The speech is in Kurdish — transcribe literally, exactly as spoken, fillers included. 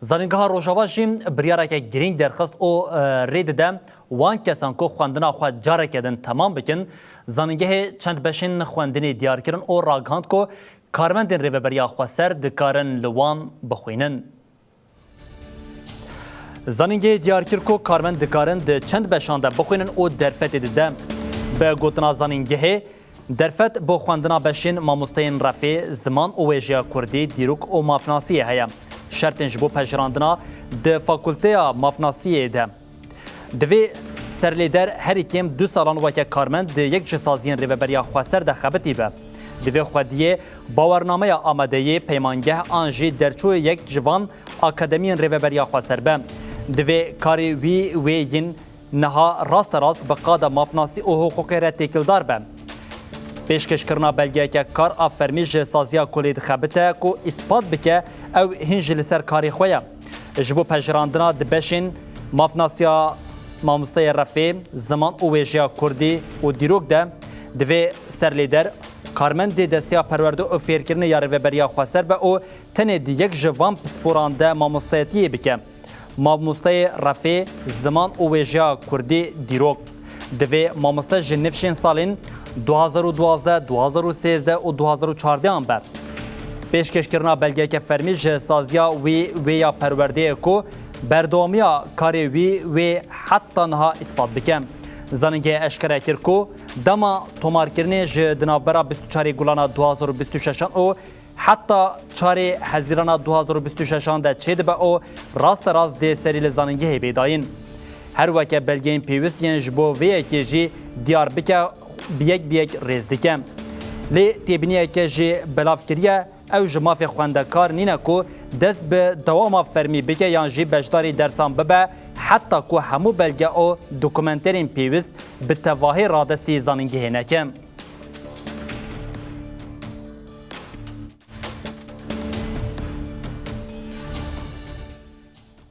Zanîngeha Rojava jî biryareke girîng derxist û, e, rê dide wan kesan ku xwendina xwe careke din temam bikin. Zanîngehê çend beşên xwendinê diyar kirin û ragihand ku karmendên Rêveberiya Xweser dikarin li wan bixwînin. Zanîngehê diyar kir ku karmend dikarin di çend beşan de bixwînin û derfetê dide. Bi gotina zanîngehê, derfet bo xwendina beşên mamosteyên refê, ziman û wêjeya kurdî, dîrok û mafnasiyê heye. Şertên ji bo pejirandina di fakulteya mafnasiyê de. Divê serlêder herî kêm du salan weke karmend di yek ji saziyên Rêveberiya Xweser de xebitî be. Divê xwediyê bawernameya amadeyê, peymangeh an jî derçûyê yek ji van akademiyên Rêveberiya Xweser be. Divê karê wî wê yên niha rasterast bi qada mafnasî û hiqûqê re têkildar be. Pêşkêşkirina belgeyeke kar a fermî ji saziya kulê dixebite ku îspat bike ew hîn jî li ser karê xwe ye. Ji bo pejirandina di beşên mafnasiya mamosteyê refê, ziman û wêjeya kurdî û dîrok de divê serlêder karmendê Desteya Perwerde û Fêrkirinê ya Rêveberiya Xweser be û tenê di yek ji van pisporan de mamosteyetiyê bike. Mamosteyê refê, ziman û wêjeya kurdî, dîrok. Divê mamoste ji nifşên salên du hazar û duwazdeh, du hazar û sêzdeh û du hazar û çardehan be. Pêşkêşkirina belgeyeke fermî ji saziya wî wê ya perwerdeyê ku berdewamiya karê wî wê heta niha îspat bike. Zanîngehê eşkere kir ku dema tomarkirinê ji di navbera bîst û çarê Gulana du hazar û bîst û şeşan û heta çarê Hezîrana du hazar û bîst û şeşan de çêdibe û rasterast dê serî li zanîngehê bê dayîn. Her weke belgeyên pêwist yên ji bo vê yekê jî diyar bike, bi yek bi yek rêz dike. Lê têbîniyeke jî belav kiriye, ew ji mafê xwendekar nîne ku dest bi dewama fermî bike yan jî beşdarî dersan bibe, heta ku hemû belge û dokumenterên pêwist bi tevahî radestî zanîngehê neke.